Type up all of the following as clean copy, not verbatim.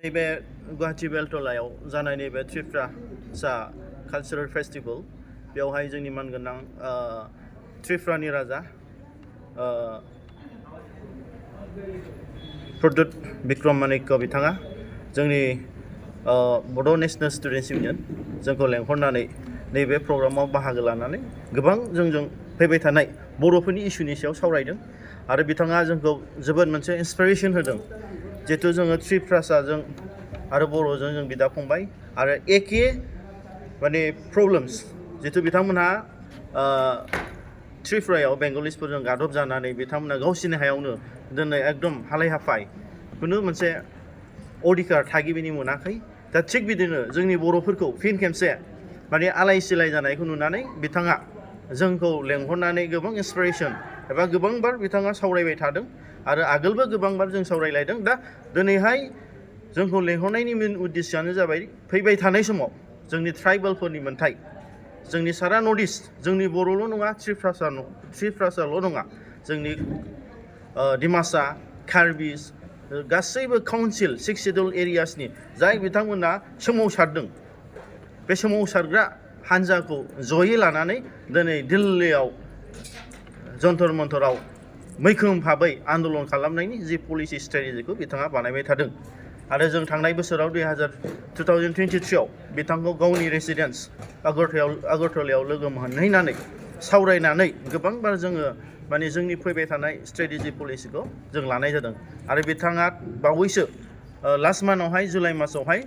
नैबे गुवाहाटी बेलतलायाव जानाय नैबे त्रिप्रा सा कालचारेल फेस्टिवल बेवहाय जोंनि मानगोनां त्रिप्रानि राजा प्रद्युत बिक्रम मानिक्य बिथाङा जोंनि बड' नेशनेल स्टुडेन्ट्स इउनियन जोंखौ लेंहरनानै नैबे प्रग्रामाव बाहागो लानानै गोबां जोंजों फैबाय थानाय बर'फोरनि इस्युनि सायाव सावरायदों आरो बिथाङा जोंखौ जोबोद मोनसे इन्सपिरेसन होदों जिहेतु जोङो त्रिप्रासाजों आरो बर'जों जों बिदा फंबाय आरो एखे माने प्रब्लेम्स जिहेतु बिथांमोनहा त्रिप्रायाव बेंगलिसफोरजों गादब जानानै बिथांमोना गावसिनि हायावनो दिनै एकदम हालाय हाफाय खुनु मोनसे अधिकार थागिबिनि मोनाखै दा थिग बिदिनो जोंनि बर'फोरखौ फिन खेबसे माने आलाय सिलाय जानायखौ नुनानै बिथाङा जोंखौ लेंहरनानै गोबां इन्सपिरेसन एबा गोबांबार बिथाङा सावरायबाय थादों आरो आगोलबो गोबांबार जों सावरायलायदों दा दिनैहाय जोंखौ लेंहरनायनि मेन उद्देश्यआनो जाबाय फैबाय थानाय समाव जोंनि ट्राइबेलफोरनि मोन्थाय जोंनि सारा नर्थ इस्ट जोंनि बर'ल' नङा त्रिप्रासाल' नङा जोंनि डिमासा कार्बिस गासैबो काउन्सिल 6 शेड्युल एरियासनि जाय बिथांमोना सोमावसारदों बे सोमावसारग्रा हान्जाखौ जयै लानानै दिनै दिल्लीयाव जन्तर मन्तराव मैखोम भाबै आन्दलन खालामनायनि जि पलिसि स्ट्रेटेजिखौ बिथाङा बानायबाय थादों आरो जों थांनाय बोसोराव 2023आव बिथांखौ गावनि रेसिडेन्स आगरतलायाव लोगो मोनहैनानै सावरायनानै गोबांबार जोङो माने जोंनि फैबाय थानाय स्ट्रेटेजि पलिसिखौ जों लानाय जादों आरो बिथाङा बावैसो लास्ट मान्थआवहाय जुलाइ मासावहाय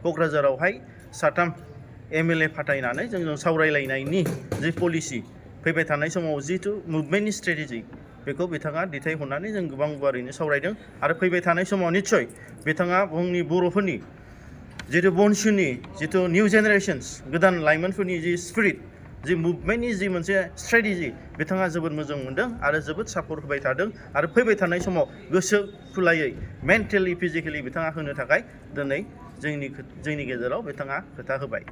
क'क्राझारावहाय 3 MLA फाथायनानै जों सावरायलायनायनि जि पलिसि फैबाय थानाय समाव जिथु मुभमेन्टनि स्ट्रेटेजि बेखौ बिथाङा दैथायहरनानै जों गोबां गुवारैनो सावरायदों आरो फैबाय थानाय समाव निस्सय बिथाङा जोंनि बर'फोरनि जिथु BoNSUननि जिथु निउ जेनेरेशन्स गोदान लाइमोनफोरनि जि स्पिरिट जि मुभमेन्टनि जि मोनसे स्ट्रेटेजि बिथाङा जोबोद मोजां मोनदों आरो जोबोद सापर्ट होबाय थादों आरो फैबाय थानाय समाव गोसो खुलायै मेन्टेलि फिजिकेलि बिथाङा होनो थाखाय दिनै जोंनि गेजेराव बिथाङा खोथा होबाय।